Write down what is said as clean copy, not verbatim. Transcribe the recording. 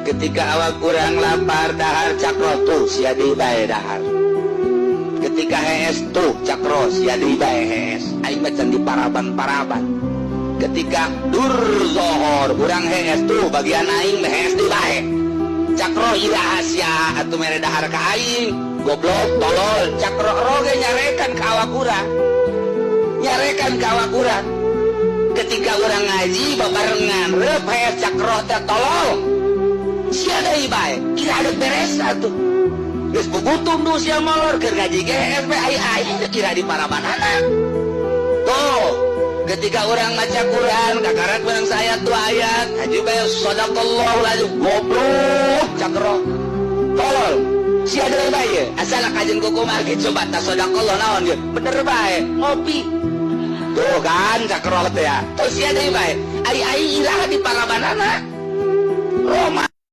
Ketika awak kurang lapar, dahar cakro tuh, sia deui bae dahar. Ketika hees tuh cakro, sia deui bae hees. Aing mah can di paraban-paraban. Ketika dur zohor urang hees tuh, bagian aing mah hees deui bae. Cakro iraha sia atuh mere dahar ka aing? Goblok, tolol. Cakro roge nyarekan ka awak urang, nyarekan ka awak urang. Ketika urang ngaji babarengan reup hees, cakro teh tolol, sia deui bae. Iraha deuk beres atuh? Geus bubutung du sia molor keur ngaji ge hees bae. Ai aing iraha di parabanana tuh? Ketika orang maca Quran, kakarak menang saya tuh ayat haji bae, sadaqallahu azim. Goblok, cakro tolol, sia deui bae. Asal kajen kukumaha ge, coba ta sadaqallah naon ge, bener bae ngopi tuh kan cakro teh ya. Tuh, sia deui bae. Ai ai iraha di parabanana Roma?